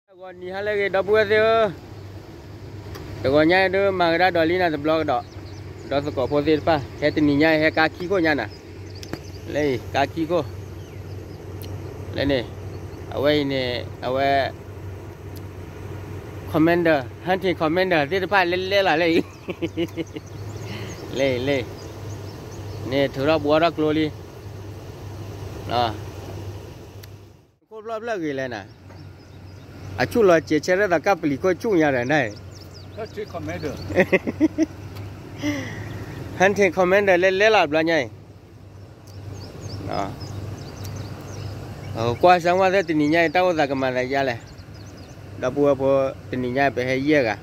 ဂီၤနံၤဟါလၢအဂ့ၤ ဒီပုၢ်ဝဲၢ်သ့ၣ်ဧၢ, တဂီၤညါအံၤဒုး မၤကဒါဒီးလံနၤတဘျီကဒီး, ဒီးသကိးဖိသ့ၣ်တဖၣ် ဟဲတနံၤညါအံၤ ဟဲကါခံခိၣ်ညါနၤ, လၢအံၤ ကါခံခိၣ်, လၢန့ၣ်, အဝဲအံၤန့ၣ် အဝဲ commander, hunting commander သ့ၣ်တဖၣ်လဲၤလဲၤလီၤလၢအံၤ, လၢအံၤ လၢအံၤ, န့ၣ်ထုးထီၣ်ဘှီထီၣ်ကျိလံ, ခိၣ်ဖျီၣ်ဖျၢၣ်ဂ့ၤလဲၣ်နၤ, အဆူၣ်လီၤစဲးဆဲးရၢၢ်သးကပလံၤခိၣ်ဆူၣ်ညါဒီးနၤ, hunting commander လဲၤလဲၤလီၤဘျီညါအံၤ, ကွၢ်စၢ်ဝဲသ့ၣ်တနံၤညါအံၤ တၢ်အိၣ်သးကမၤသးဒ်လဲၣ်, ဒီပုၢ်ဝဲၢ်ဖိ တနံၤညါအံၤ ပဟဲယဲၢ်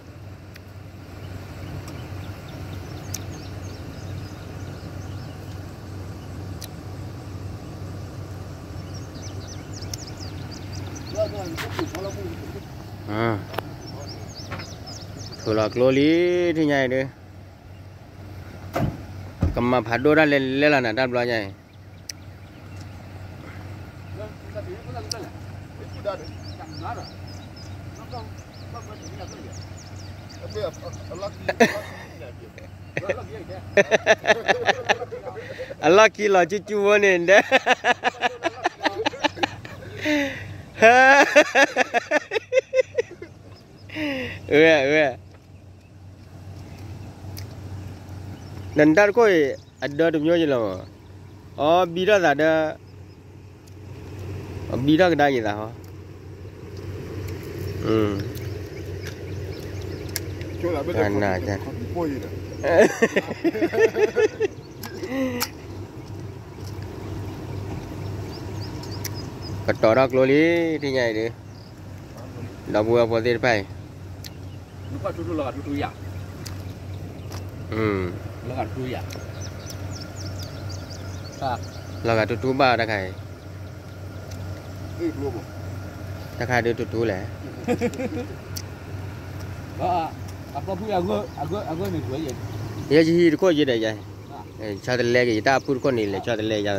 ဂၤ ထုးလီၤကျိလံ ထံၣ်ညါအံၤဒုး, ကမၤဖးဒိၣ်တၢ်လဲၤလဲၤလီၤနၤ တၢ်ဘျီညါအံၤ, အလီၢ်ခံလီၤကၠူၣ်ကၠူၣ်ဖိန့ၣ်ဒဲး, ဝဲ ဝဲ နတၢ်တခိၣ်အံၤ အဒၢတမျိုးယလီၤ, အီဘံထီၣ်သးဒီး, အဘံထီၣ်ကဒါက့ၤသးဟီ, န ကတီၤထီၣ်ကျိလံ ထံၣ်ညါအံၤဒုး, ဒီပုၢ်ဝဲၢ်ဖိသ့ၣ်တဖၣ်အံၤ, လီၤဂာ်ထူထူယၤ, လီၤဂာ်ထူထူဘၣ်တခါအံၤ, တခါဒုးထူထူလဲၣ်, ယဲယဟံးတခိၣ်ယဲဒီးယဲ, ဆီတလဲက့ၤ ယတၢ်အဖုၣ်တခိၣ်န့ၣ် လဲၤဆီတလဲယၤ,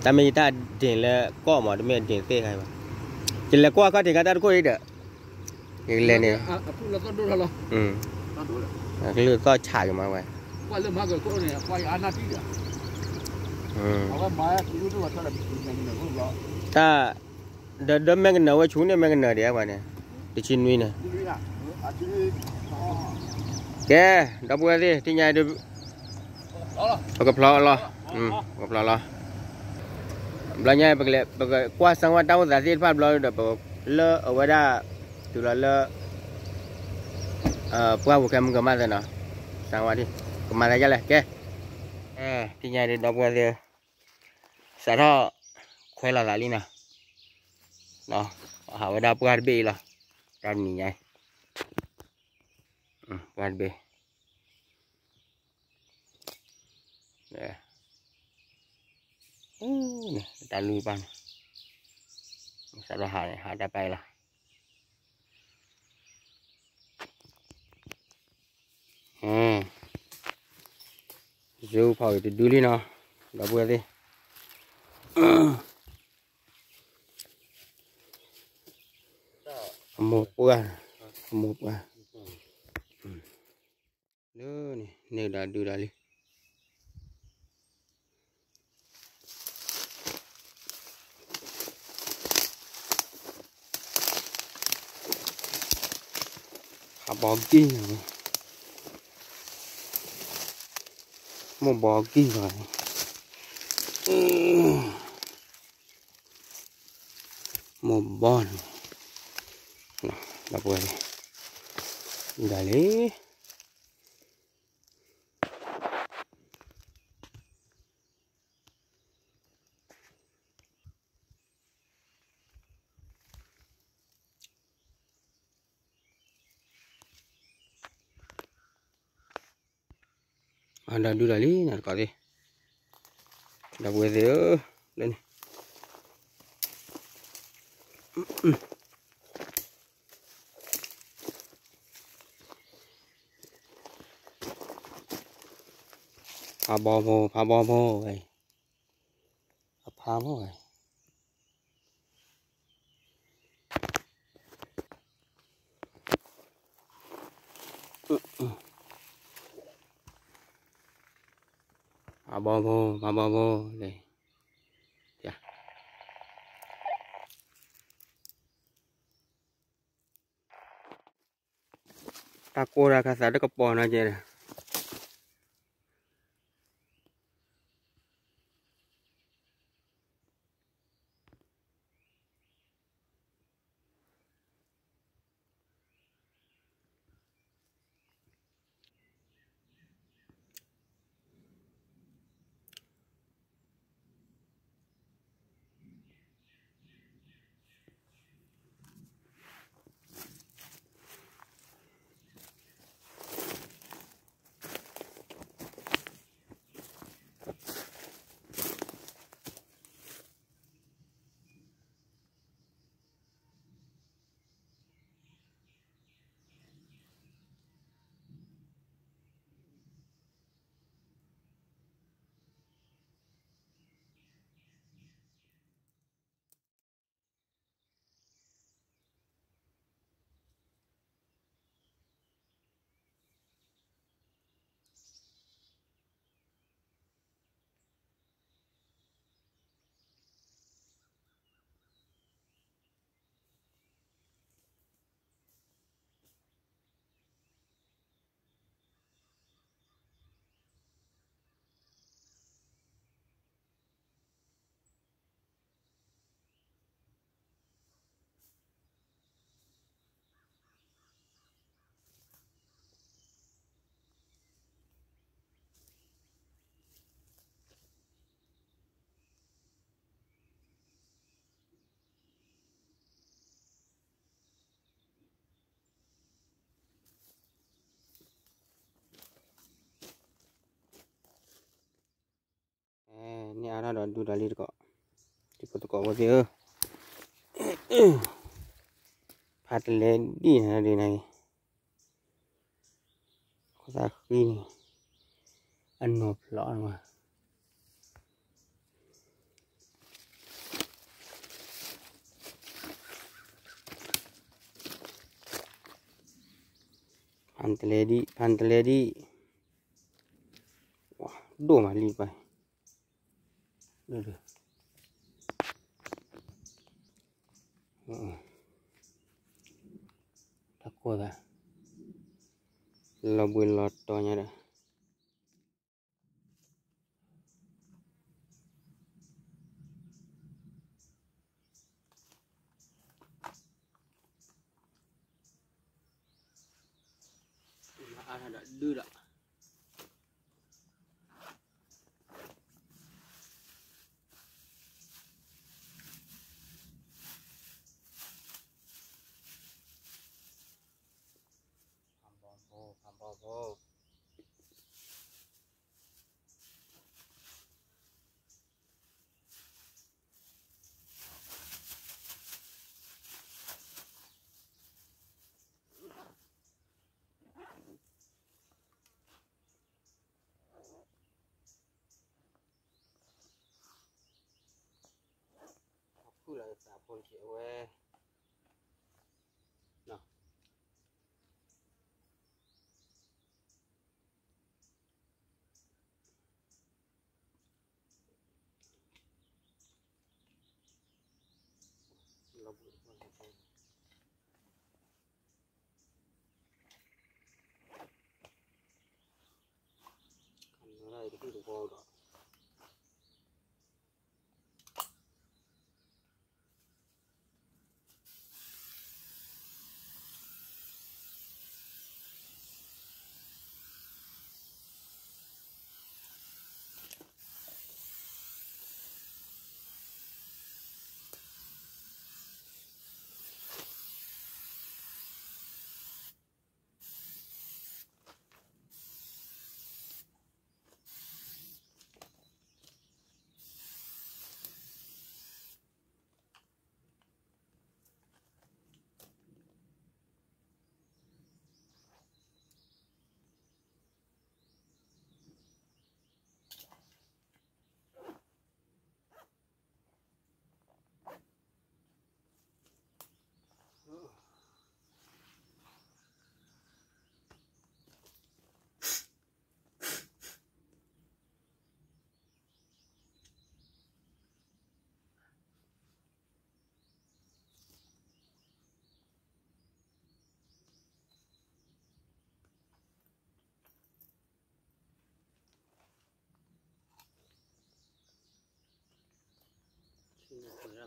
တၢ်မ့ၢ်ယတၢ်ဒ့ၣ်လၢကီၢ်မး တမ့ၢ်ဒ့ၣ်သ့ၣ်ခါဘၣ်, ယလဲၤကွၢ်ခီၣ်ထံးခါတၢ်တခိၣ်အံၤဒီး, ယကလဲၤန့ၣ်, ကလုၢ်သီၣ်ဆးက့ၤမးဝဲ, တၢ်, ဒီး ဒီးမဲကနၢၤဝဲဆူန့ၣ် မဲကနၢၤဒံးပှၤန့ၣ်, တဆံနွံန့ၣ်, ကဲ, ဒီပုၢ်ဝဲၢ်သ့ၣ် ထံၣ်ညါဒုး, ပကဖျီလီၤ, ပကဖျီလီၤ, ဘျီညါ ပကကွၢ်စၢ်ဝဲတၢ်အိၣ်သးသ့ၣ်တဖၣ်ဘျီဒီး လၢအဝဲဒၣ်, တုၤလီၤလၢ ပှၢ်ပူၤခဲမုၢ်ကမၣ်သ့နီၤ, စၢ်ဝဲဒၣ်, ကမၤသးဒ်လဲၣ် ကဲ, ထံၣ်ညါဒုး ဒီပုၢ်ဝဲၢ်သ့ၣ်, စးထီၣ်ခွဲးလီၤသးလံနီၤ, ဟးဝဲဒၣ်ပှၢ်တဘ့ၣ်အံၤလီၤ, တၢ်တနံၤညါအံၤ, ပှၢ်တဘ့ၣ် တၢ်လူၢ်ပၢ်န့ၣ်, စးထီၣ်ဟးန့ၣ် ဟးတၢ်ပၢ်အံၤလီၤ, စူဖီၣ်က့ၤတဒုလံနီၤ, ဒီပုၢ်ဝဲၢ်သ့ၣ်, အမိၢ်ပှၢ်, အမိၢ်ပှၢ်, လၢန့ၣ် န့ၢ်ကဒီးဒုဒီးလံ ဖးဘီကံၢ်နီၤ, မိၢ်ဘီကံၢ်နီၤ, မိၢ်ဘီနီၤ, ဒီပုၢ်ဝဲၢ်, ဒၣ်လံ အဒီဒုဒီးလံ နတကိးသ့ၣ်, ဒီပုၢ်ဝဲၢ်သ့ၣ်ဧၢ, လၢန့ၣ် ဖးဘီမိၢ် ဖးဘီမိၢ်ဝဲ, အဖးမိၢ်ဝဲ အ မၤဘီဖိ, မၤဘီဖိ, လဲၤ, တၢ်ကိၢ်တၢ်ခါသးတကပီၤနီၤကဲဒီး န့ၢ်အါထီၣ်ဒီးဒူဒီးလံတကိး, တံၤဖိသကိးဖိသ့ၣ်ဧၢ, ဖးတလဲဒံၣ်နၤဒ်နၤအံၤ, ခိၣ်သၣ်ဃံန့ၣ်, အနီၢ်ဖျိးမး ဖးတလဲဒံၣ်, ဖးတလဲဒံၣ်, ဒိၣ်မးလံပၢ်, တၢ်ကိၢ်သး, လီၤဘှံးလီၤတီၤညါဒီး မၤအါထီၣ်ဒီးဒုဒီး ဖးဘီဖိ, ဖးဘီဖိ. ဖုလၢသးဖိက့ၤအဝဲ, နီၤ.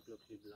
ကျိချံဘျီဒီး ဒီ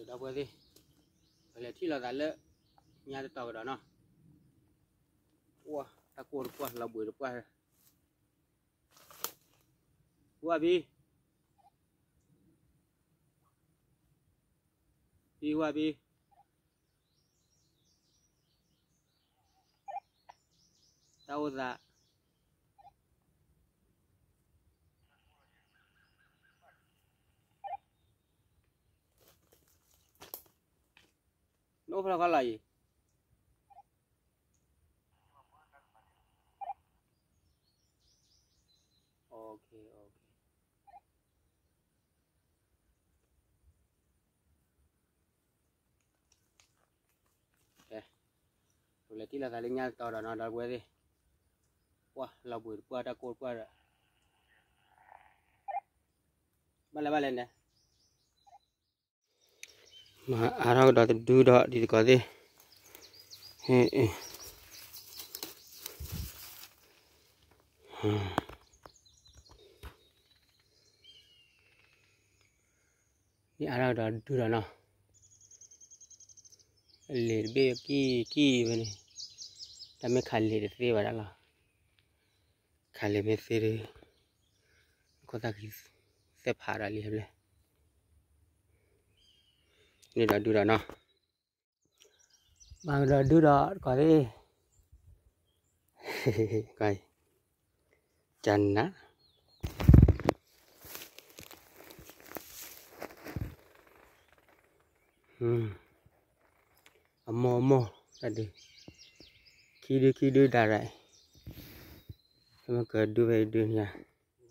ပုၢ်ဝဲၢ်သ့ၣ်, ပလဲၤထံၣ်လိာ်သးလၢညါတတီၤကဒီးနီၤ, တၢ်ကိၢ်တပှၢ် လီၤဘှံးတပှၢ်, ဝါဖံ, ဖံဝါဖံ တၢ်အိၣ်သး, နအိၣ်ဖဲလဲၣ်ခီလီၤအံၤ, ပလဲၤထံၣ်လိာ်သးလၢညါတတီၤဒီးနီၤ ဒီပုၢ်ဝဲၢ်သ့ၣ်, ပှၢ်လီၤဘှံးတပှၢ် တၢ်ကိၢ်တပှၢ်ဒီး, ဘၣ်လဲၣ်ဘၣ်လဲၣ်န့ၣ် မၤအါထီၣ်ကဒီးတဒုဒီးဒ်သကိးသ့ၣ်, မ့ၢ်အါထီၣ်ကဒီးတဒုဒီးနီၤ, လံာ်တဘ့ၣ်ကံၢ်ကံၢ်ဝဲန့ၣ်, တၢ်မ့ၢ်ခးလံာ်တသ့ဘၣ်ဒၣ်လီၤ, ခးလံာ်မ့ၢ်သ့ဒီး ခိၣ်သၣ်ခံ သ့ၣ်ဖးဒီးလံာ်ဟဲဘျဲၣ်, န့ၣ်ဒီးဒုဒီးနီၤ, မၤကဒီးဒုဒီးတကီးသ့ၣ်, ကနၣ် အမိၢ်အမိၢ် တၢ်ဒုး ခံဒုခံဒုဒၣ်ရၣ်, မ့ၢ်ကဒုဖဲဒုန့ၣ်, ခံဒု,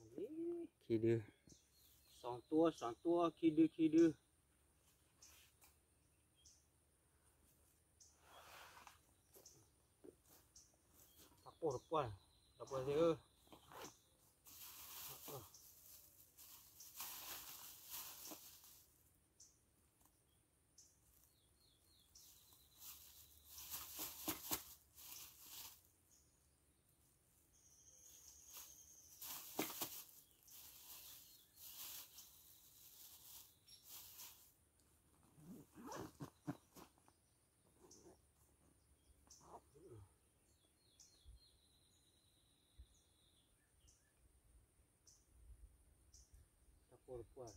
စီၤတိၢ် စီၤတိၢ် ခံဒုခံဒု တၢ်ကိၢ်တပှၢ် ဒီပုၢ်ဝဲၢ်သ့ၣ်ဧၢ. တၢ်ကိၢ်တပှၢ်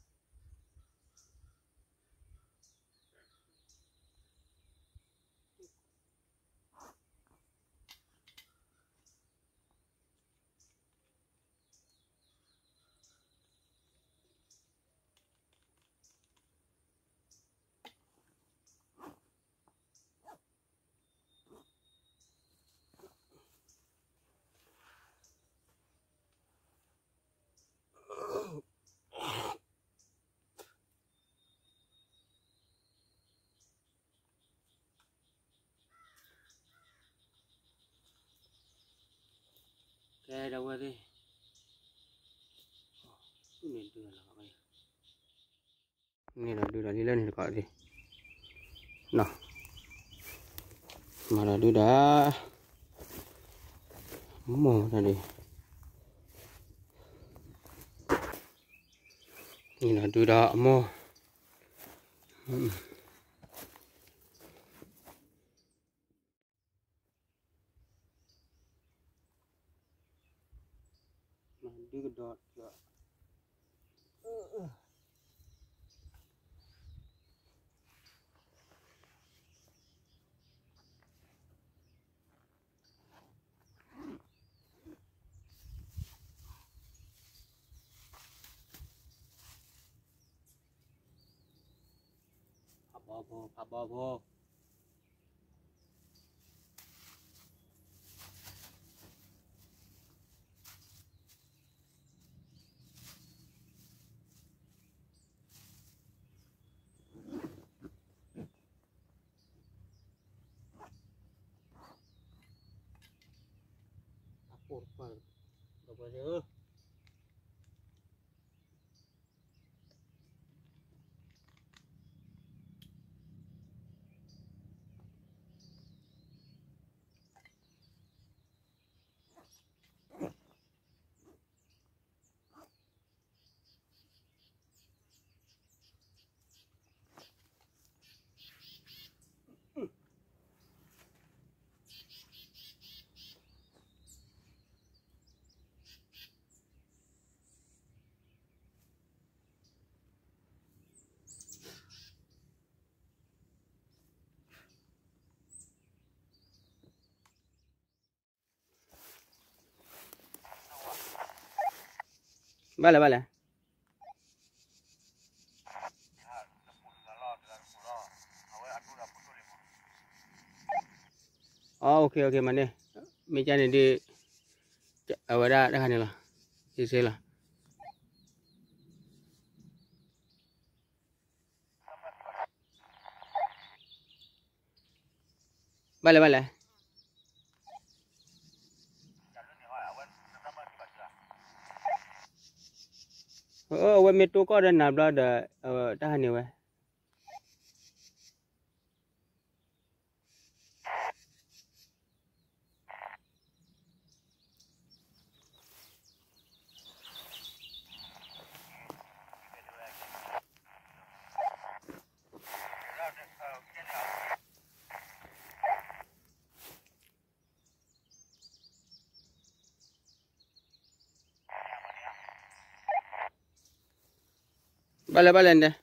ကဲ ဒီပုၢ်ဝဲၢ်သ့ၣ်, န့ၣ်ဒီးဒုးဒီးလံလၢန့ၣ်တကီးသ့ၣ်, မၤဒီးဒုးဒီး မိၢ်တၢ်ဒုး, န့ၣ်ဒီးဒုးဒီးအမိၢ် မၤဒုကဒီးဒီး တၢ်ကိၢ်တပှၢ် ဘီဖိ ဖးဘီဖိ အပိၢ်တပၢ် ဒီပုၢ်ဝဲၢ်သ့ၣ်ဧၢ ဘၣ်လဲၣ်ဘၣ်လဲၣ် အ OK OK မၤန့ၢ် မ့ၢ်ကန့ၣ်ဒုး အဝဲဒၣ်တခါန့ၣ်လီၤ စ့စ့လီၤ ဘၣ်လဲၣ်ဘၣ်လဲၣ် အဝဲမ့ၢ်တိၢ်ကီၢ်ဒီးနၤဘျီဒီး တၢ်ဟးန့ၢ်ဝဲ ဘၣ်လဲၣ်ဘၣ်လဲၣ်န့ၣ်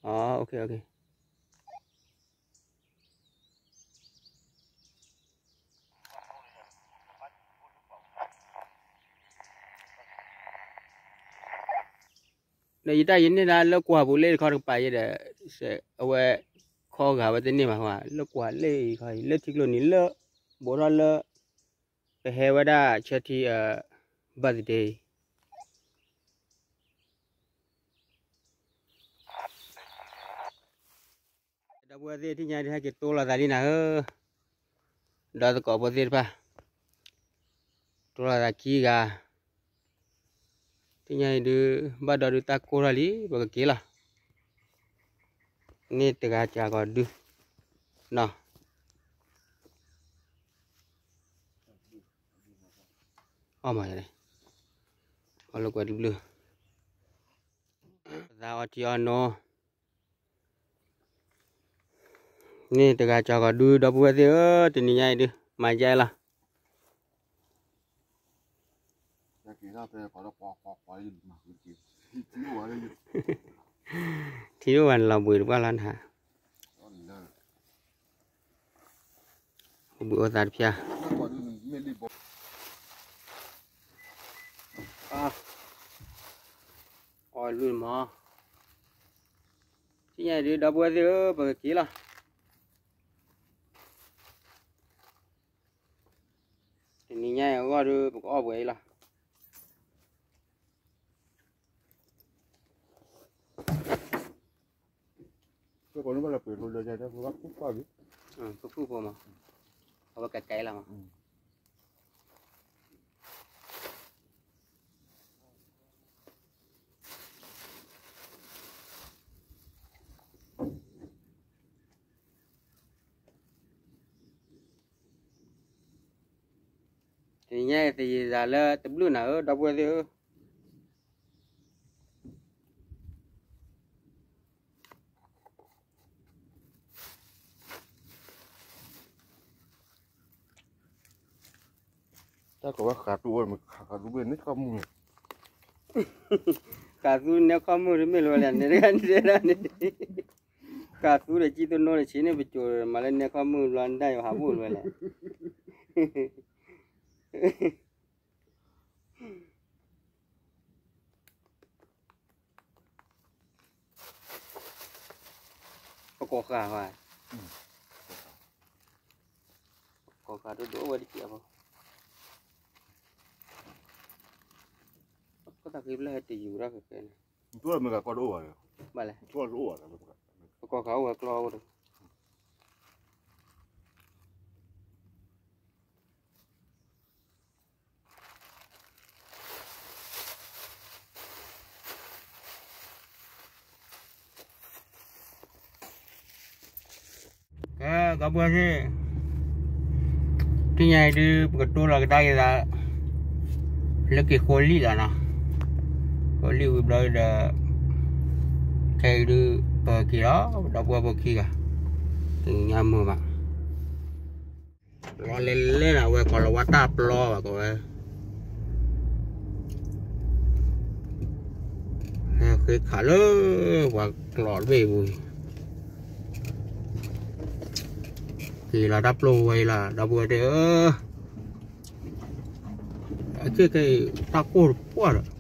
အ OK OK ဒီးယတၢ်ယန့ၢ်ဒၣ်လၢကွၢ်ပူၤလၢတခီတကပၤယဲဒီး အဝဲ ခီဂာ်ဝဲတန့ၢ်ဘၣ် လၢကွၢ်လၢအံၤခီအံၤ လၢထံကျိနံၤလၢ ဘူးထီၣ်လၢ ပဟဲဝဲဒၣ်ဆၢထံ birthday ဒီပုၢ်ဝဲၢ်သ့ၣ် ထံၣ်ညါဒုး ဟဲက့ၤတိၢ်လိာ်သးလံနၤဧၢ, ဒီးသကိးဖိသ့ၣ်တဖၣ် တိၢ်လိာ်သးခံဂၤ, ထံၣ်ညါအံၤဒုး ဘၣ်ဒီးဒုးတၢ်ကိၢ်ထီၣ်လံ ပကက့ၤလီၤ, န့ၢ်တဂၤစှၤကီးဒု နီၤ, အီၣ်မး, အီၣ်လၢကွဲးတဘျုး, ပသးအီထံအီနိ န့ၣ်တဂၤစှၤကီးဒု ဒီပုၢ်ဝဲၢ်သ့ၣ်ဧၢ, တနံၤညါအံၤဒု မၤယါလီၤ, ထံအိၣ်ဝဲန့ၣ်လီၤဘှံးတပှၢ်လီၤနၤ, အိၣ်ဘှံးအိၣ်သါတဖျၢၣ်, အီၣ်လွံၢ်မး, ထံၣ်ညါအံၤဒု ဒီပုၢ်ဝဲၢ်သ့ၣ်ဧၢ, ပကက့ၤလီၤ, တနံၤညါအံၤအဂီၢ်ဒု ပကအီၣ်ပှဲၤအံၤလီၤ. ဖုၣ်ဖိမး, အဝဲကကဲလီၤမး. တနံၤညါအံၤသယံၤသးလၢတဘျုးနၤဧၢ, ဒီပုၢ်ဝဲၢ်သ့ၣ်ဧၢ. တၢ်ကိးဝဲဃးသူဝဲမ့ၢ်ဃးသူမ့ၢ်န့ၢ်ခီမုၢ်, ဃးသူနဲခီမုၢ်တမ့ၢ်လၢၤလဲၣ်, န့ၣ်တဂၤန့ၣ်, ဃးသူဒီးကံၢ်သနိဒီးဆံးန့ၢ်ပစိၤ, မၤလၢနဲခီမုၢ်ဘျီ နတၢ်ယွၤဟးဘိၣ်လၢၤလဲၣ်. ပကိးဃာ်ဝဲ, ပကိးဃာ်ဒိၣ်ဒိၣ်ဝဲတက့ၢ်အဖီ, ကီၢ်တၢ်ဃ့ဖျၢၣ်ဟဲတယူၤဒၣ်ခဲခဲန့ၣ်, ဘၣ်လဲၣ်, ပကိးဃာ်အိၣ်ဝဲကျီအိၣ်ဒီး ကဲ ကဘှၢ်သ့ၣ်, တနံၤအံၤဒုး ပကတိၤလီၤကဒါက့ၤသး လၢက့ၤဃိလံၣ်လီၤနီၤ, ဃိလံၣ်ဝံၤဘျီဒီး ခဲအံၤဒုး ပက့ၤလီၤ ဒီပုၢ်ဝဲၢ်ဖိခံဂၤ, တနံၤညါမုာ်ဘၣ် လီၤလဲၤလဲၤဒီး အဝဲကိးလီၤဝဲတၢ်ပျီဘၣ်ကဝဲ, ဟဲဃ့ခးလၢ ပှၤကျိးတဘ့ၣ်ပူၤ, က့ၤလီၤတၢ်ပျီဝဲအံၤလီၤ ဒီပုၢ်ဝဲၢ်သ့ၣ်ဧၢ, အခဲခဲအံၤ တၢ်ကိၢ်တပှၢ်ဒီး